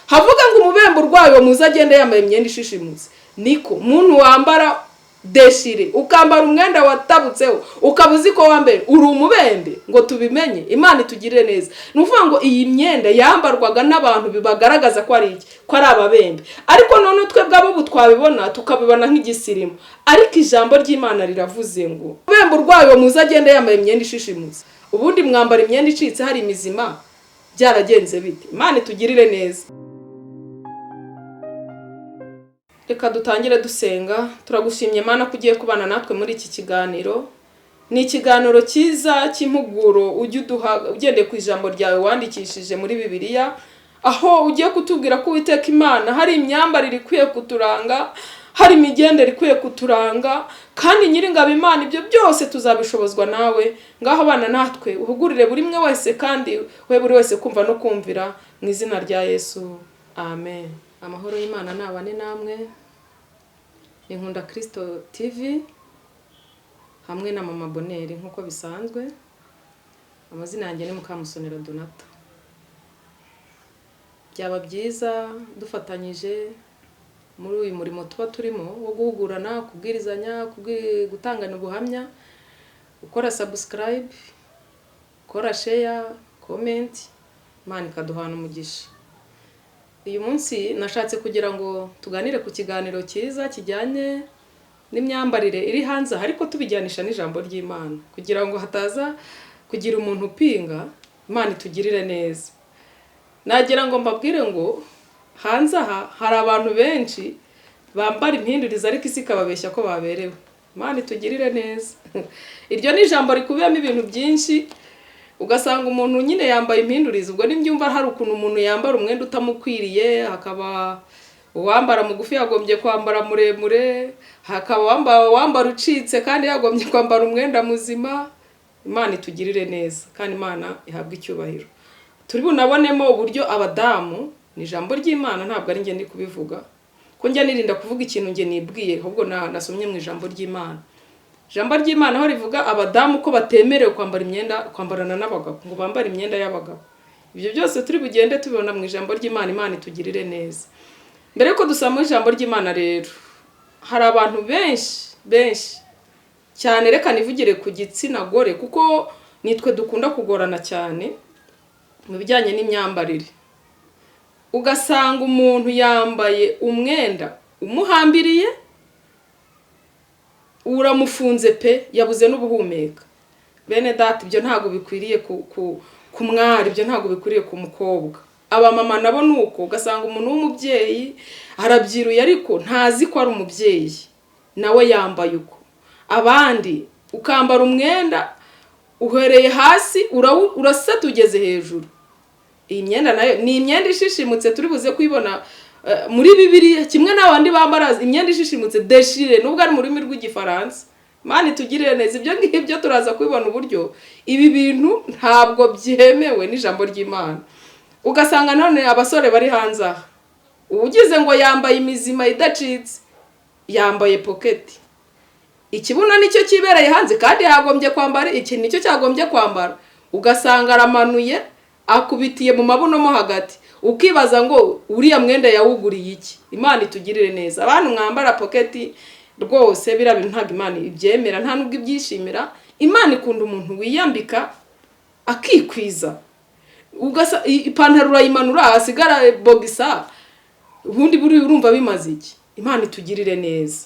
Havuga ngo umubembe urwaye, uwo muze agende yambaye imyenda ishishimutse. Niko muntu wambara déchiré, ukambara umwenda watabutseho, ukaba uzi ko wambaye, uri umubembe ngo tubimenye. Imana itugirire neza. Ni ukuvuga ngo iyi myenda yambarwaga n'abantu bibagaragaza ko ari iki? Ko ari ababembe. Ariko none twebwe abo ubu twabibona, tukabibona nk'igisirimu. Ariko ijambo ry'Imana riravuze ngo umubembe urwaye, uwo muze agende yambaye imyenda ishishimutse. Ubundi mwambara imyenda icitse, hari imizima, byaragenze bite? Imana itugirire neza. Reka dutangire dusenga. Turagushimye Mana ko ugiye kubana natwe muri iki kiganiro. Ni ikiganiro cyiza cy'impuguro ujya uduha ugendeye ku ijambo ryawe wandikishije muri Bibiliya, aho ugiye kutubwira ko, Uwiteka Imana, hari imyambarire ikwiye kuturanga, hari imigendere ikwiye kuturanga. Kandi Nyiringabo Imana, ibyo byose tuzabishobozwa nawe. Ngaho bana natwe, uhugurire buri umwe wese, kandi we buri wese kumva no kumvira, mu izina rya Yesu, amen. Amahoro y'Imana nabane namwe. Ni Nkunda Kirisito TV hamwe na Mama Boneri. Nk'uko bisanzwe, amazina yanjye ni Mukamusonera Donata. Byaba byiza dufatanyije muri uyu murimo tuba turimo wo guhugurana, kubwirizanya, gutangana ubuhamya, gukora subscribe, gukora share, comment, Imana ikaduhana umugisha. Uyu munsi nashatse kugira ngo tuganire ku kiganiro cyiza kijyanye n'imyambarire iri hanze aha, ariko tubijyanisha n'ijambo ry'Imana, kugira ngo hataza kugira umuntu upinga. Imana itugirire neza. Nagira ngo mbabwire ngo hanze aha hari abantu benshi bambara impindurizo, ariko isi ikababeshya ko baberewe. Imana itugirire neza. Iryo ni ijambo rikubiyemo ibintu byinshi. Ugasanga umuntu nyine yambaye impindurizo. Ubwo nimbyumva, hari ukuntu umuntu yambara umwenda utamukwiriye, hakaba uwambara mugufi yagombye kwambara muremure, hakaba uwambara ucitse kandi yagombye kwambara umwenda muzima. Imana itugirire neza kandi Imana ihabwe icyubahiro. Turi bunabonemo uburyo abadamu, ni ijambo ry'Imana, ntabwo ari njye ndi kubivuga, ko njya nirinda kuvuga ikintu njye nibwiye, ahubwo nasomye mu ijambo ry'Imana. Ijambo ry'Imana aho rivuga abadamu ko batemerewe kwambara imyenda, kwambarana n'abagabo, ngo bambare imyenda y'abagabo. Ibyo byose turi bugende tubibona mu ijambo ry'Imana. Imana itugirire neza. Mbere yuko dusoma ijambo ry'Imana rero, hari abantu benshi benshi cyane, reka nivugire ku gitsina gore kuko nitwe dukunda kugorana cyane mu bijyanye n'imyambarire. Ugasanga umuntu yambaye umwenda umuhambiriye, uramufunze pe, yabuze n'ubuhumeka. Bene data, ibyo ntabwo bikwiriye ku mwari, ibyo ntabwo bikwiriye ku mukobwa. Abamama nabo ni uko. Ugasanga umuntu w'umubyeyi arabyiruye, ariko ntazi ko ari umubyeyi, nawe yambaye uko. Abandi ukambara umwenda uhereye hasi urasata ugeze hejuru. Iyi myenda nayo ni imyenda ishishimutse, turi buze kuyibona muri Bibiliya, kimwe n'abandi bambara imyenda ishishimutse, déchiré, nubwo ari mu rurimi rw'Igifaransa. Imana itugirire neza. Ibyo ngibyo turaza kubibona uburyo ibi bintu ntabwo byemewe n'ijambo ry'Imana. Ugasanga none abasore bari hanze aha, ugize ngo yambaye imizima idacitse, yambaye poketi, ikibuno nicyo kibereye hanze, kandi yagombye kwambara iki, nicyo cyagombye kwambara. Ugasanga aramanuye, akubitiye mu mabuno mo hagati, ukibaza ngo uriya mwenda yawuguriye iki? Imana itugirire neza. Abantu mwambara poketi rwose, biriya bintu ntabwo Imana ibyemera, nta nubwo ibyishimira. Imana ikunda umuntu wiyambika akikwiza. Ugasa ipantaro urayimanura, hasigara bogisa. Ubundi buri urumva bimaze iki? Imana itugirire neza.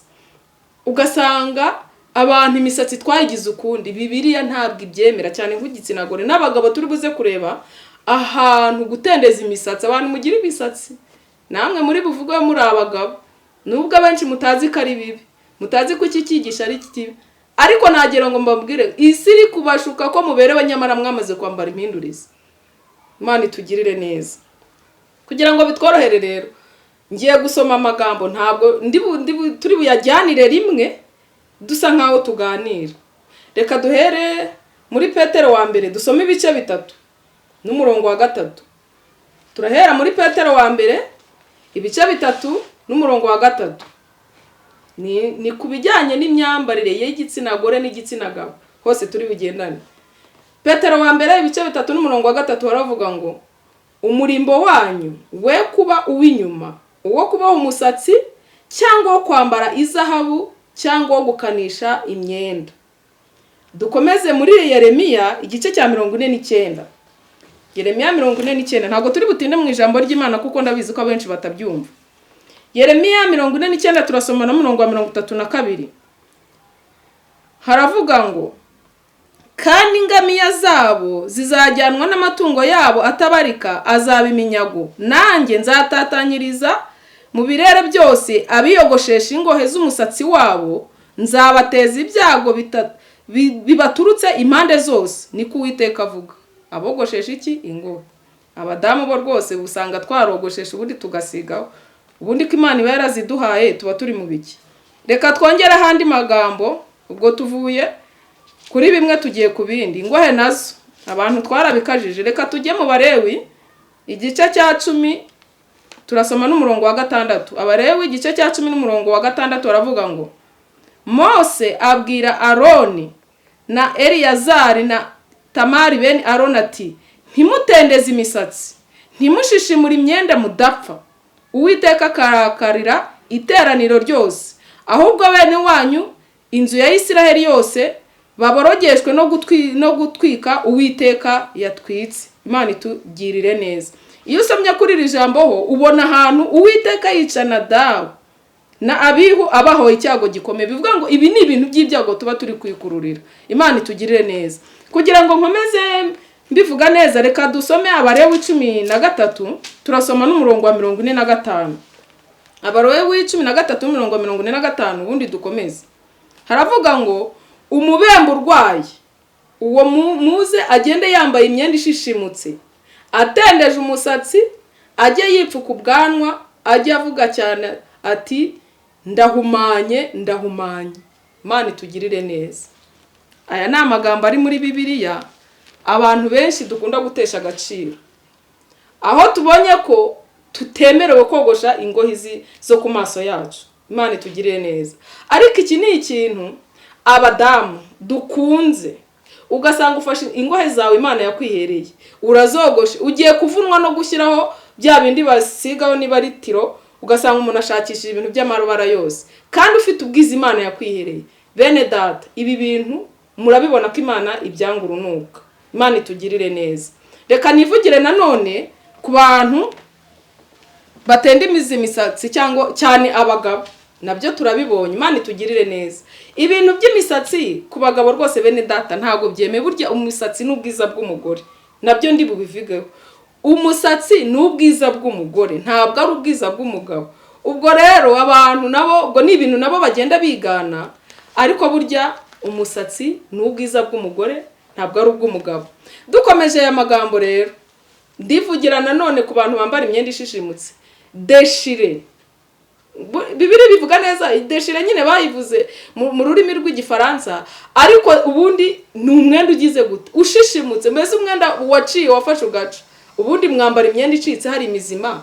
Ugasanga abantu imisatsi twayigize ukundi. Bibiliya ntabwo ibyemera, cyane nk'igitsina gore n'abagabo. Turi buze kureba ahantu gutendeza imisatsi. Abantu mugira imisatsi, namwe muri buvuge muri abagabo, nubwo abenshi mutazi ko ari bibi, mutazi ko iki cyigisho ari kibi, ariko nagira ngo mbabwire, isi iri kubashuka ko muberewe, nyamara mwamaze kwambara impindurizi. Imana itugirire neza. Kugira ngo bitworohere rero, ngiye gusoma amagambo, ntabwo turi buyajyanire rimwe, dusa nkaho tuganira. Reka duhere muri Petero wa mbere, dusome ibice 3 n'umurongo wa 3. Turahera muri Petero wa mbere, ibice 3 n'umurongo wa 3. Ni ku bijyanye n'imyambarire y'igitsina gore n'igitsina gabo, hose turi bugendane. Petero wa mbere, ibice 3 n'umurongo wa 3, baravuga ngo Umurimbo wanyu we kuba uw'inyuma, uwo kuboha umusatsi cyangwa wo kwambara izahabu cyangwa wo gukanisha imyenda. Dukomeze muri Yeremiya igice cya 49. Yeremiya 49. Ntabwo turi butinde mu ijambo ry'Imana kuko ndabizi ko abenshi batabyumva. Yeremiya 49, turasoma na murongo wa 32. Haravuga ngo: "Kandi ingamiya zabo zizajyanwa n'amatungo yabo atabarika azaba iminyago. Nanjye nzatatanyiriza mu birere byose abiyogoshesha ingohe z'umusatsi wabo, nzabateza ibyago bibaturutse impande zose, niko Uwiteka avuga." Abogoshesha iki? Ingohe. Abadamu bo rwose usanga twarogoshesha, ubundi tugasigaho. Ubundi ko Imana iba yaraziduhaye, tuba turi mu biki? Reka twongere ahandi magambo. Ubwo tuvuye kuri bimwe tugiye ku bindi. Ingohe nazo abantu twarabikajije. Reka tujye mu Barewi igice cya 10, turasoma n'umurongo wa 6. Abarewi igice cya 10 n'umurongo wa 6 baravuga ngo: "Mose abwira Aroni na Eliyazari na Tamari bene Aroni ati: 'Ntimutendeze imisatsi, ntimushishimure imyenda, mudapfa, Uwiteka akarakarira iteraniro ryose. Ahubwo bene wanyu, inzu ya Isiraheli yose, baborogeshwe no gutwika Uwiteka yatwitse.'" Imana itugirire neza. Iyo usomye kuri iri jambo ho, ubona ahantu Uwiteka yica Nadabu na Abihu abahoye icyago gikomeye. Bivuga ngo ibi ni ibintu by'ibyago tuba turi kwikururira. Imana itugirire neza. Kugira ngo nkomeze mbivuga neza, reka dusome Abarewi 13, turasoma n'umurongo wa 45. Abarewi 13 n'umurongo wa 45, ubundi dukomeze. Haravuga ngo: "Umubembe urwaye uwo muze agende yambaye imyenda ishishimutse, atendeje umusatsi, ajye yipfuka ubwanwa, ajye avuga cyane ati: 'Ndahumanye, ndahumanye.'" Imana itugirire neza. Aya ni amagambo ari muri Bibiliya abantu benshi dukunda gutesha agaciro, aho tubonye ko tutemerewe kogosha ingohi zo ku maso yacu. Imana itugirire neza. Ariko iki ni ikintu abadamu dukunze, ugasanga ufashe ingohe zawe Imana yakwihereye, urazogoshe, ugiye kuvunwa no gushyiraho bya bindi basigaho niba ari tiro, ugasanga umuntu ashakishije ibintu by'amabara yose kandi ufite ubwiza Imana yakwihereye. Bene data, ibi bintu murabibona ko Imana ibyanga urunuka. Imana itugirire neza. Reka nivugire nanone ku bantu batenda imizi imisatsi, cyangwa cyane abagabo, nabyo turabibonye. Imana itugirire neza. Ibintu by'imisatsi ku bagabo rwose, bene data, ntabwo byemewe. Burya umusatsi ni ubwiza bw'umugore, nabyo ndi bubivugeho. Umusatsi ni ubwiza bw'umugore, ntabwo ari ubwiza bw'umugabo. Ubwo rero abantu nabo, ubwo ni ibintu nabo bagenda bigana, ariko burya umusatsi ni ubwiza bw'umugore, ntabwo ari ubw'umugabo. Dukomeje aya magambo rero, ndivugira nanone ku bantu bambara imyenda ishishimutse, déchiré. Bibiri bivuga neza déchiré nyine, bayivuze mu rurimi rw'Igifaransa, ariko ubundi ni umwenda ugize gute? Ushishimutse, mbese umwenda waciye, wafashe ugaca. Ubundi mwambara imyenda icitse hari imizima,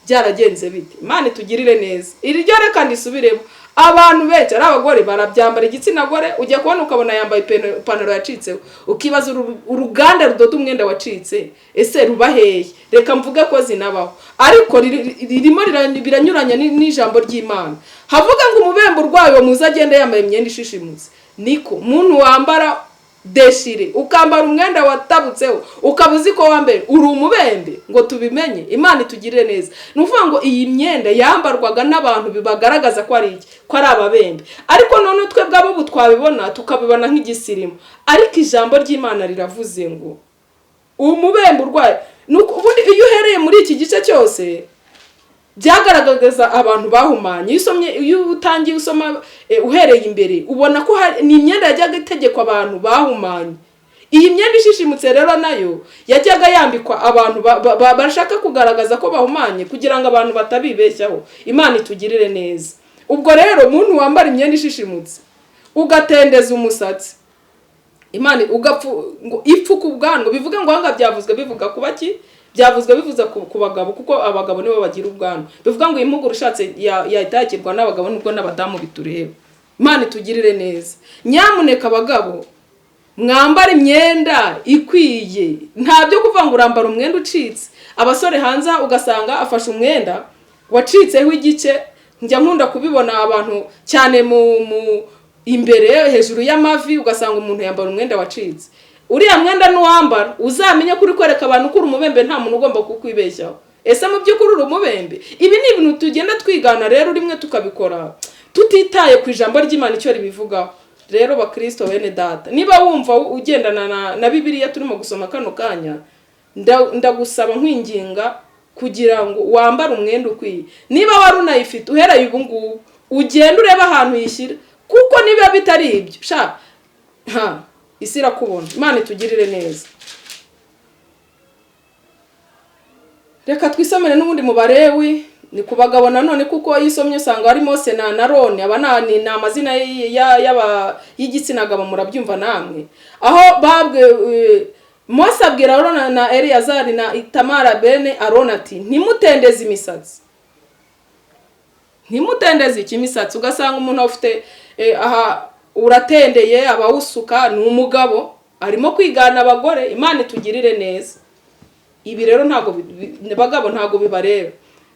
byaragenze bite? Imana itugirire neza. Iri ryo reka ndisubiremo. Abantu benshi, ari abagore barabyambara, igitsina gore, ujya kubona ukabona yambaye ipantaro yacitseho, ukibaza uruganda rudoda umwenda wacitse ese ruba hehe? Reka mvuge ko zinabaho, ariko ririmo biranyuranya n'ijambo ry'Imana. Havuga ngo umubembe urwaye uwo muze agende yambaye imyenda ishishimutse. Niko muntu wambara déchiré, ukambara umwenda watabutseho, ukaba uzi ko wambaye, uri umubembe ngo tubimenye? Imana itugirire neza. Ni ukuvuga ngo iyi myenda yambarwaga n'abantu bibagaragaza ko ari iki? Ko ari ababembe. Ariko none twebwe abo ubu twabibona, tukabibona nk'igisirimu, ariko ijambo ry'Imana riravuze ngo umubembe urwaye. Ubundi iyo uhereye muri iki gice cyose, byagaragaza abantu bahumanye. Iyo usomye, iyo utangiye usoma uhereye imbere, ubona ko ni imyenda yajyaga itegekwa abantu bahumanye. Iyi myenda ishishimutse rero nayo yajyaga yambikwa abantu bashaka kugaragaza ko bahumanye, kugira ngo abantu batabibeshyaho. Imana itugirire neza. Ubwo rero umuntu wambara imyenda ishishimutse, ugatendeza umusatsi, Imana ugapfu ngo ipfuka ubwanwa, bivuga ngo ahangaha byavuzwe bivuga kuba ki? Byavuzwe bivuze ku bagabo, kuko abagabo nibo bagira ubwanwa. Bivuga ngo iyi mpuguro ushatse yahita yakirwa n'abagabo, nubwo n'abadamu bitureba. Imana itugirire neza. Nyamuneka abagabo, mwambara imyenda ikwiye. Nta byo kuvuga ngo urambara umwenda ucitse. Abasore hanze ugasanga afashe umwenda wacitseho igice. Njya nkunda kubibona abantu cyane mu imbere hejuru y'amavi, ugasanga umuntu yambara umwenda wacitse. Uriya mwenda nuwambara uzamenye ko uri kwereka abantu ko uri umubembe, nta muntu ugomba kukwibeshyaho. Ese mu by'ukuri uri umubembe? Ibi ni ibintu tugenda twigana rero, rimwe tukabikora tutitaye ku ijambo ry'Imana icyo ribivugaho. Rero bakristo bene data, niba wumva ugendana na Bibiliya turimo gusoma kano kanya, ndagusaba nkwinginga kugira ngo wambare umwenda ukwiye. Niba wari unayifite, uhereye ubu ngubu ugende urebe ahantu uyishyira, kuko niba bitari ibyo, sha ha isi irakubona. Imana itugirire neza. Reka twisomere n'ubundi mu Barewi, ni ku bagabo nanone, kuko iyo usomye usanga harimo Mose na Aroni. Aba ni amazina y'igitsina gabo, murabyumva namwe. Aho babwe Mose abwira Aroni na Eleyazari na Itamara bene Aroni ati: "Ntimutendeze imisatsi." Ntimutendeze iki? Imisatsi. Ugasanga umuntu afite aha uratendeye, abawusuka, ni umugabo arimo kwigana abagore. Imana itugirire neza. Ibi rero ntabwo bagabo ntabwo bibareba.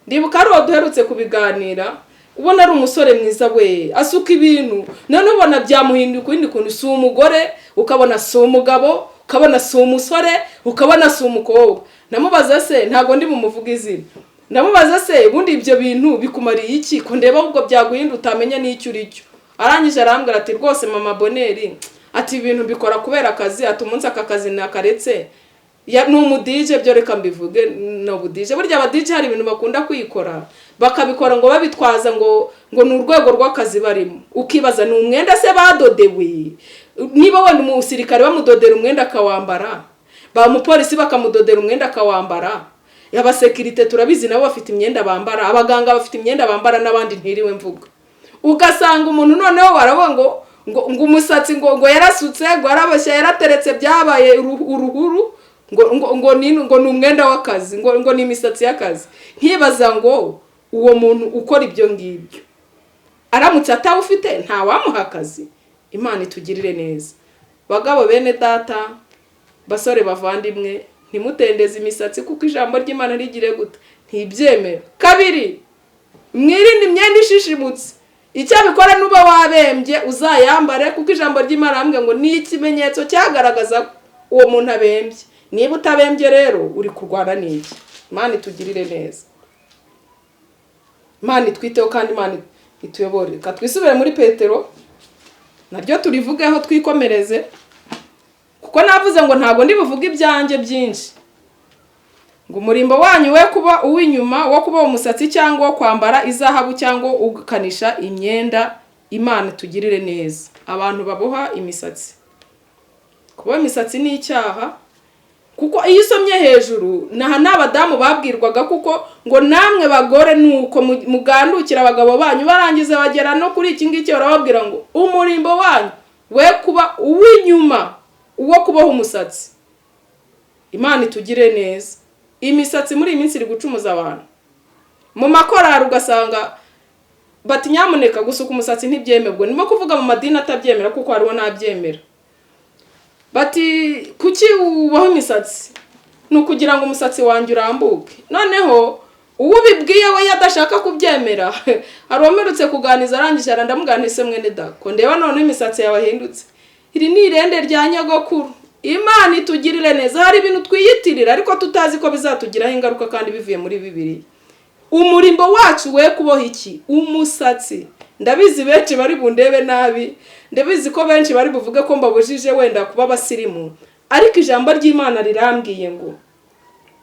Ndibuka ari uwo duherutse kubiganira, ubona ari umusore mwiza we, asuka ibintu, none ubona byamuhinduka ukundi kuntu. Si umugore, ukabona si umugabo, ukabona si umusore, ukabona si umukobwa. Ndamubaza se, ntabwo ndi bumuvuge izina, ndamubaza se: "Ubundi ibyo bintu bikumariye iki, ko ndeba ahubwo byaguhinda utamenya n'icyo uri cyo?" Arangije arambwira ati: "Rwose mama Boneri," ati, "ibintu mbikora kubera akazi," ati, "umunsi aka kazi nakaretse." Ni umu DJ byo, reka mbivuge, ni ubu DJ. Burya aba DJ hari ibintu bakunda kwikora, bakabikora ngo babitwaza ngo ni urwego rw'akazi barimo. Ukibaza ni umwenda se badodewe? Niba wenda umusirikare bamudodera umwenda akawambara, ba mupolisi bakamudodera umwenda akawambara, abasekirite turabizi nabo bafite imyenda bambara, abaganga bafite imyenda bambara, n'abandi ntiriwe mvuga. Ugasanga umuntu noneho baravuga ngo umusatsi ngo yarasutse, ngo yaraboshye, yarateretse, byabaye uruhuru, ngo ni umwenda w'akazi, ngo ni imisatsi y'akazi. Nkibaza ngo uwo muntu ukora ibyo ngibyo aramutse atawufite ntawamuha akazi? Imana itugirire neza. Bagabo bene data, basore bavandimwe, ntimutendeze imisatsi, kuko ijambo ry'Imana rigire gute? Ntibyemera. Kabiri, mwirinde imyenda ishishimutse. Icyo abikora, nuba wabembye uzayambare, kuko ijambo ry'Imana rambwira ngo ni ikimenyetso cyagaragaza ko uwo muntu abembye. Niba utabembye rero, uri kurwana n'iki? Imana itugirire neza, Imana itwiteho kandi Imana ituyobore. Reka twisubire muri Petero, naryo turivugeho twikomereze, kuko navuze ngo ntabwo ndi buvuge ibyanjye byinshi. Ngo umurimbo wanyu we kuba uw'inyuma wo kuba umusatsi cyangwa wo kwambara izahabu cyangwa ugukanisha imyenda. Imana itugirire neza. Abantu baboha imisatsi, kuboha imisatsi ni icyaha, kuko iyo usomye hejuru naha ni abadamu babwirwaga, kuko ngo namwe bagore nuko mugandukira abagabo banyu. Barangiza bagera no kuri iki ngiki, barababwira ngo umurimbo wanyu we kuba uw'inyuma uwo kuboha umusatsi. Imana itugire neza. Imisatsi muri iyi minsi iri gucumuza abantu. Mu makorari ugasanga bati: "Nyamuneka, gusuka umusatsi ntibyemerwa." Ndimo kuvuga mu madini atabyemera, kuko hariho n'abyemera. Bati: "Kuki uboha imisatsi?" "Ni ukugira ngo umusatsi wanjye urambuke." Noneho uwo ubibwiye we adashaka kubyemera. Hari uwamperutse kuganiza, arangije arandamuganira: "Mwene da, ko ndeba noneho imisatsi yawe ahindutse?" "Iri ni irende rya nyogokuru." Imana itugirire neza. Hari ibintu twiyitirira ariko tutazi ko bizatugiraho ingaruka kandi bivuye muri Bibiliya. Umurimbo wacu we kuboha iki? Umusatsi. Ndabizi benshi bari bundebe nabi, ndabizi ko benshi bari buvuge ko mbabujije wenda kuba abasirimu, ariko ijambo ry'Imana rirambwiye ngo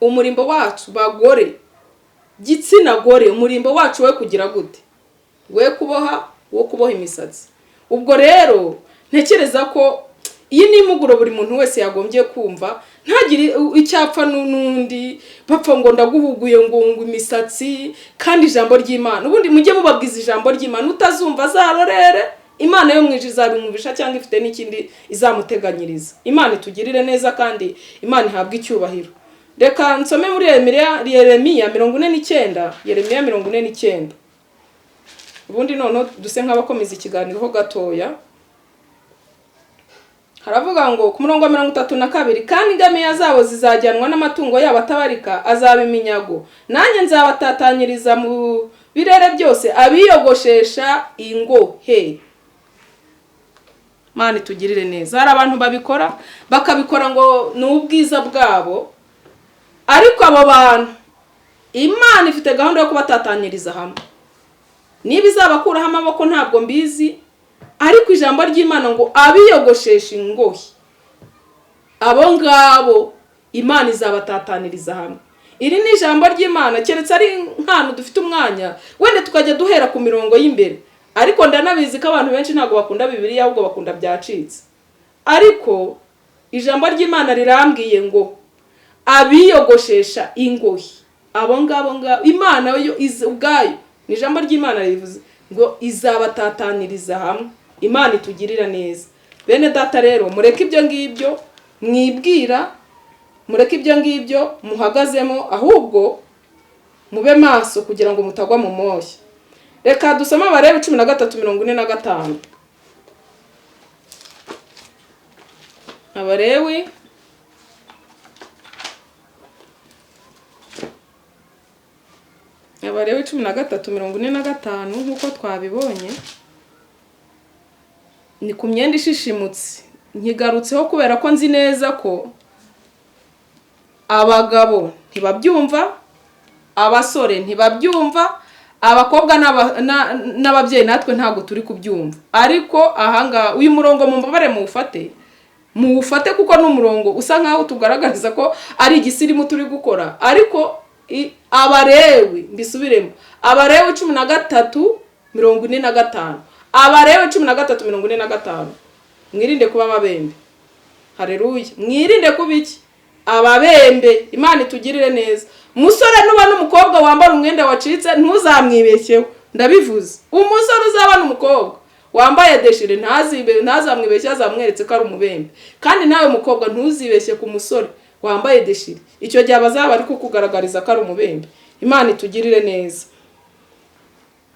umurimbo wacu, bagore, gitsina gore, umurimbo wacu we kugira gute? We kuboha, wo kuboha imisatsi. Ubwo rero ntekereza ko iyi ni impuguro buri muntu wese yagombye kumva, ntagire icyapfa n'undi bapfa ngo ndaguhuguye ngo imisatsi, kandi ijambo ry'Imana. Ubundi mujye mubabwiza ijambo ry'Imana, utazumva azarorere. Imana yo mu ijuru izabimwumvisha cyangwa ifite n'ikindi izamuteganyiriza. Imana itugirire neza kandi Imana ihabwe icyubahiro. Reka nsome muri Yeremiya 49, Yeremiya 49, ubundi noneho duse nk'abakomeza ikiganiro ho gatoya. Haravuga ngo ku murongo wa 32: "Kandi ingamiya zabo zizajyanwa n'amatungo yabo atabarika azaba iminyago. Nanjye nzabatatanyiriza mu birere byose abiyogoshesha ingohe." Mana itugirire neza. Hari abantu babikora, bakabikora ngo ni ubwiza bwabo, ariko abo bantu Imana ifite gahunda yo kubatatanyiriza hamwe. Niba izabakuraho amaboko ntabwo mbizi, ariko ijambo ry'Imana ngo abiyogoshesha ingohe, abo ngabo Imana izabatataniriza hamwe. Iri ni ijambo ry'Imana. Keretse ari nk'ahantu dufite umwanya, wenda tukajya duhera ku mirongo y'imbere, ariko ndanabizi ko abantu benshi ntabwo bakunda Bibiliya, ahubwo bakunda byacitse. Ariko ijambo ry'Imana rirambwiye ngo abiyogoshesha ingohe, abo ngabo ngabo Imana yo ubwayo, ni ijambo ry'Imana rivuze ngo izabatataniriza hamwe. Imana itugirira neza. Bene data rero, mureke ibyo ngibyo mwibwira, mureke ibyo ngibyo muhagazemo, ahubwo mube maso kugira ngo mutagwa mu moshya. Reka dusome Abalewi 13:45. Abalewi 13:45. Nk'uko twabibonye, ni ku myenda ishishimutse. Nkigarutseho kubera ko nzi neza ko abagabo ntibabyumva, abasore ntibabyumva, abakobwa n'ababyeyi natwe ntabwo turi kubyumva. Ariko ahangaha uyu murongo mumbabare muwufate, muwufate, kuko ni umurongo usa nkaho tugaragariza ko ari igisirimu turi gukora. Ariko Abalewi, mbisubiremo, Abalewi 13:45, Abalewi 13:45. Mwirinde kuba ababembe. Hareruya! Mwirinde kuba iki? Ababembe. Imana itugirire neza. Musore, nuba n'umukobwa wambara umwenda wacitse, ntuzamwibeshyeho. Ndabivuze, umusore uzabona umukobwa wambaye déchiré, ntazamwibeshye, azamweretse ko ari umubembe. Kandi nawe mukobwa, ntuzibeshye ku musore wambaye déchiré. Icyo gihe abazaba bari kukugaragariza ko ari umubembe. Imana itugirire neza.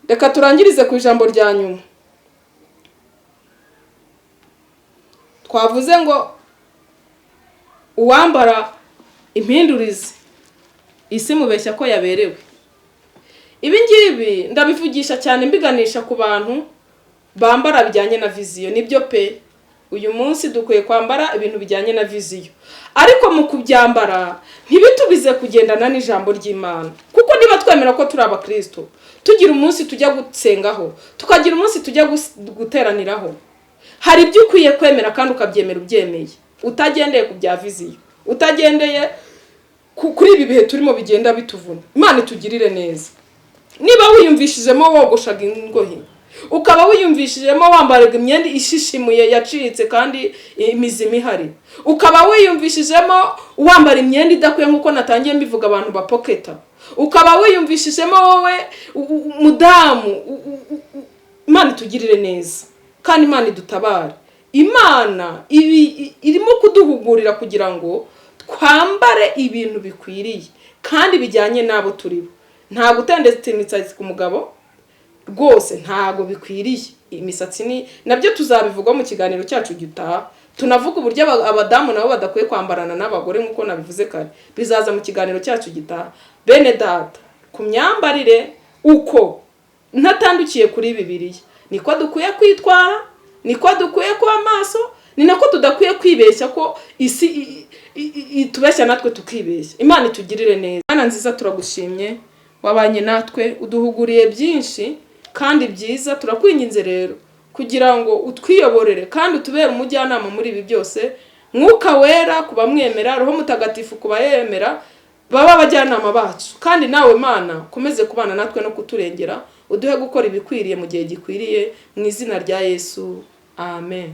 Reka turangirize ku ijambo rya nyuma. Twavuze ngo uwambara impindurizi isi mubeshya ko yaberewe. Ibi ngibi ndabivugisha cyane mbiganisha ku bantu bambara bijyanye na vision. Nibyo pe, uyu munsi dukwiye kwambara ibintu bijyanye na vision, ariko mu kubyambara ntibitubize kugendana n'ijambo ry'Imana. Kuko niba twemera ko turi abakristo, tugira umunsi tujya gusengaho, tukagira umunsi tujya guteraniraho, hari ibyo ukwiye kwemera kandi ukabyemera ubyemeye, utagendeye ku bya vision, utagendeye kuri ibi bihe turimo bigenda bituvuna. Imana itugirire neza. Niba wiyumvishijemo wogoshaga ingohe, ukaba wiyumvishijemo wambaraga imyenda ishishimuye yacitse kandi imizima ihari, ukaba wiyumvishijemo wambara imyenda idakwiye nk'uko natangiye mbivuga abantu bapoketa, ukaba wiyumvishijemo wowe mudamu, Imana itugirire neza kandi Imana idutabare. Imana ibi irimo kuduhugurira kugira ngo twambare ibintu bikwiriye kandi bijyanye n'abo turi bo. Nta gutendeka imisatsi ku mugabo rwose, ntago bikwiriye. Imisatsi ni nabyo tuzabivuga mu kiganiro cyacu gitaha, tunavuga uburyo abadamu nabo badakwiye kwambarana n'abagore nk'uko nabivuze kare. Bizaza mu kiganiro cyacu gitaha. Bene data, ku myambarire uko ntatandukiye kuri Bibiliya, niko dukwiye kwitwara, niko dukwiye kuba maso, ni nako tudakwiye kwibeshya ko isi itubeshya natwe tukibeshya. Imana itugirire neza. Imana nziza, turagushimye, wabanye natwe, uduhuguriye byinshi kandi byiza. Turakwinginze rero kugira ngo utwiyoborere kandi utubere umujyanama muri ibi byose. Mwuka Wera ku bamwemera, Roho Mutagatifu ku bayemera, baba abajyanama bacu. Kandi nawe Mana, ukomeze kubana natwe no kuturengera, uduhe gukora ibikwiriye mu gihe gikwiriye, mu izina rya Yesu, amen.